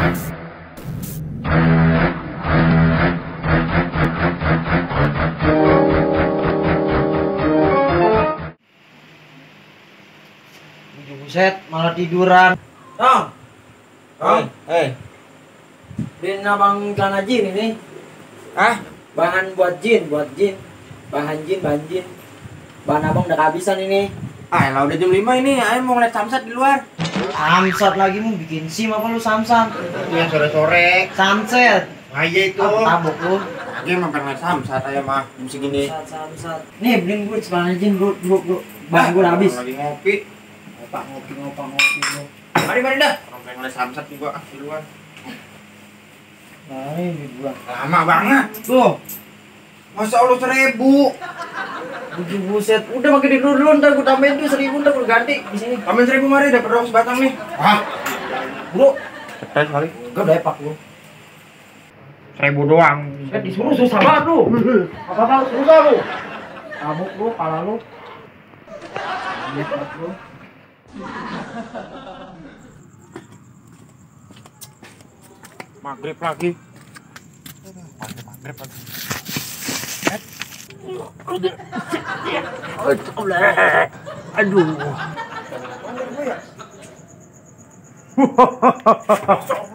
Buset, malah tiduran. Tong. Hei. Beliin abang celana jin ini. Ah, Bahan buat jin. Bahan jin. Bahan abang udah kehabisan ini. lah udah jam 5 ini, ayo mau ngeliat samsat di luar. Samsat lagi mau bikin SIM apa lu samsat? Itu yang sore-sore. Samsat. Aja itu. Tabok lu. Lagi emang pengen ngeliat samsat aja mah, jam segini. Samsat. Nih, beliin gue celana jin, bro. Bahan gue udah habis. Lagi ngopi. Ngopi lu. Mari dah. Orang pengen ngeliat samsat juga di luar. Nah, ini gua. Lama banget. Tuh. Masa Allah 1000. Buset, udah makin dulu ntar gue tambahin tuh 1000 ntar gue ganti di sini. Tambahin 1000 mari dapat rok sebatang nih. Ah. Bro, Cepat sekali. gue udah epak lu. 1000 doang. Kan disuruh susah banget lu. Apa susah lu? Tabuk lu, pala lu. Epak lu. Maghrib lagi. Maghrib lagi. Aduh.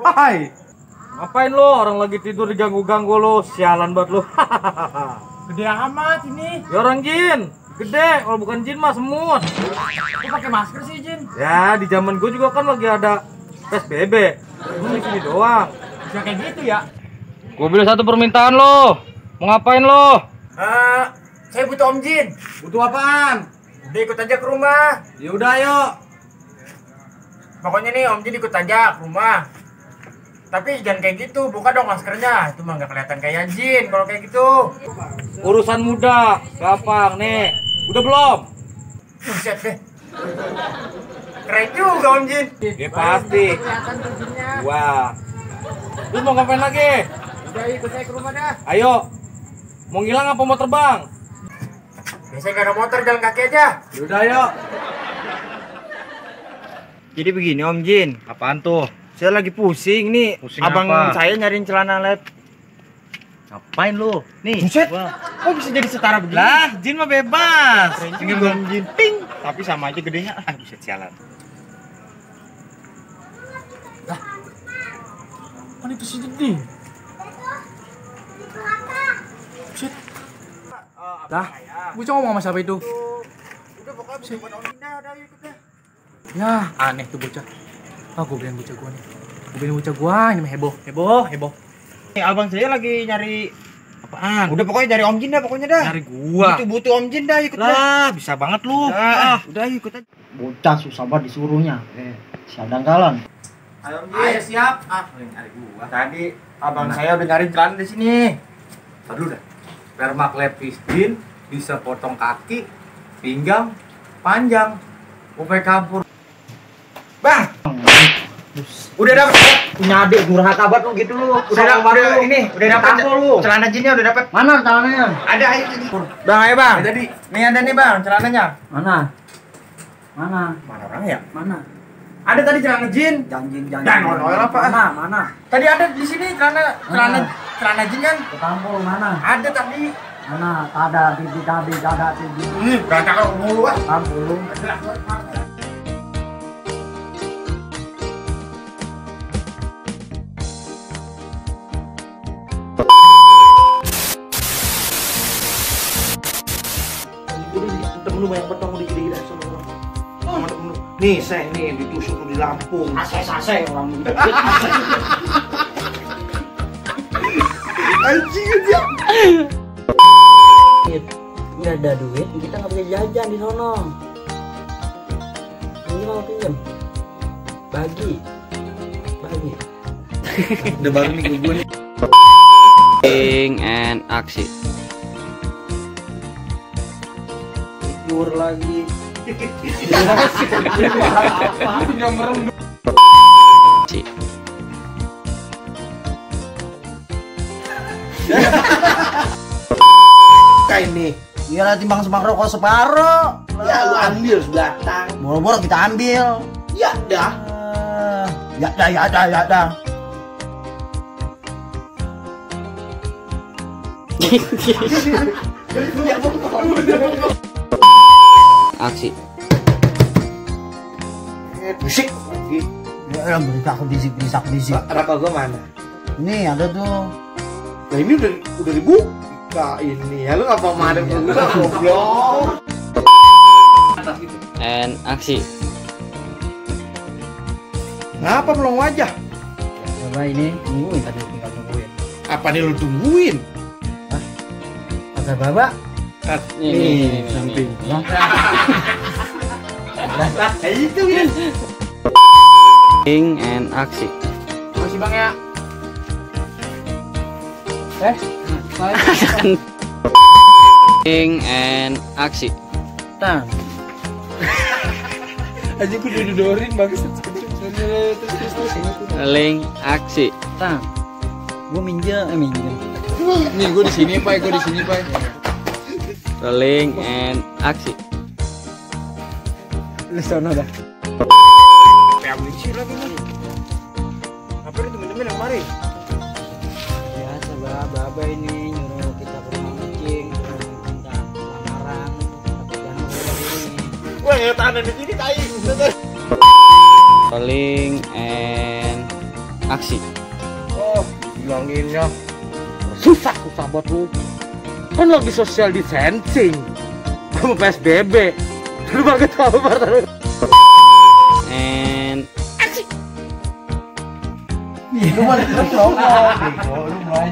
Hai. Ngapain lo? Orang lagi tidur diganggu-ganggu lo. Sialan banget lo. Gede amat ini. Ya orang jin. Gede. Kalau bukan jin mah semut. Lu pakai masker sih jin? Ya di zaman gue juga kan lagi ada PSBB. Gue di sini doang. Bisa kayak gitu ya? Gue bilang satu permintaan lo. Mau ngapain lo? Saya butuh Om Jin. Butuh apaan? Udah ikut aja ke rumah. Ya udah ayo. Pokoknya nih Om Jin ikut aja ke rumah. Tapi jangan kayak gitu, buka dong maskernya. Itu mah nggak kelihatan kayak jin kalau kayak gitu. Urusan mudah, gampang nih. Udah belum? Buset deh. Keren juga Om Jin. Ya pasti. Wah. Lu mau ngapain lagi? Udah ikut saya ke rumah dah. Ayo. Mau ngilang apa mau terbang? Biasanya nggak ada motor, jalan kaki aja. Yaudah yuk. Jadi begini Om Jin. Apaan tuh? Saya lagi pusing nih. Pusing Abang apa? saya nyariin celana lab. Ngapain lu? Nih. Buset. Wah. Kok bisa jadi setara begini? Lah, jin mah bebas. Tinggal Om Jin. Ting. Tapi sama aja gedenya. Ah, buset sialan. Kan itu si Jin. Buset. Dah, gue cuma ngomong sama siapa itu? Udah pokoknya buat Om Jin dah, udah ikut dah. Ya, aneh tuh bocah. Ah, gue bilang bocah gua nih. Gue bilang bocah gua ini mah heboh. Nih, abang saya lagi nyari Apaan? udah pokoknya nyari Om Jin dah pokoknya dah. Nyari gua. Butuh Om Jin dah ikut dah. Lah, bisa banget lu. Udah ikut aja. Bocah susah banget disuruhnya. Siadang kalan. Ayo siap. Nyari gua. Tadi abang saya udah nyari celana di sini. Aduh dah. Permak lepis jin bisa potong kaki, pinggang, panjang. Upai kabur. Bang. Udah dapet. Punya adik durhaka banget lu gitu lu. Udah dapet lu. celana jinnya udah dapet. Mana celananya? Ada ayo sini. Bang, ayo bang. Jadi, nih ada nih bang celananya. Mana Mana orang ya? Mana? Ada tadi celana jin. Janjin. Dan oil apa? Mana? Tadi ada di sini celana jin kan? Ketampul mana? Ada tadi. Mana? Ada tibi. Gak cakap mulu ah. Tampul lu. Temen lu banyak betong di kiri sama lu. Nih, saya nih ditusuk di Lampung. Ase orang begitu. Anjing aja. Nggak ada duit, kita nggak bisa jajan di sono. Ini mau pinjam. Bagi. Udah baru nih gue nih. And aksi. Tidur lagi. Ci. Kayak nih. Iya lah timbang semak rokok separuh. Ya lu ambil sebatang. Boro-boro kita ambil. Ya dah. Ya dah. Aksi. Bisik lagi. Ya, berita aku bisik. Rokok gua mana? Nih ada tuh. Nah ini udah dibuka ini. Ya lu ngapa madem gua goblok. And aksi. Ngapa belum wajah? Coba ini tungguin tadi tinggal tungguin. Apa nih lu tungguin? Kata Baba. Nih, samping. Nah, itu ya. Ing and aksi. Makasih Bang ya. Ing and aksi. Tang. Aja gua didodorin bagus. Link aksi. Tang. Gua minjem. Nih gua di sini, Pak. Rolling and aksi. Lu sono dah. Ya benci lagi nih. Apa itu temen-temen yang kemarin? Biasa Baba ini nyuruh kita ke rumah kucing, minta lamaran, tapi jangan ini. Wah, ya tahanan di sini tai. Rolling and aksi. Oh, bilanginnya susah buat lu. Kan lagi social distancing. Kamu PSBB. Lu baru tahu baru. And Lu malah ngomong.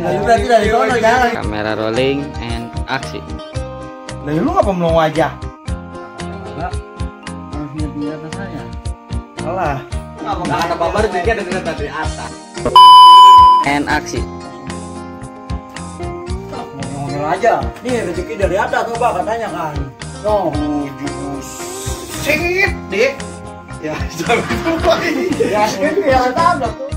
Lu berarti dari sono kan? kamera rolling and aksi. Lah lu ngapa belum wajah? Harus di atas saya. Alah. Nah, ada babar juga dari atas. And aksi. Ngomong aja. Nih rezeki dari atas coba katanya kan. No. Sip, Dik. Ya, jangan lupa. Ya, ini yang tabrak tuh.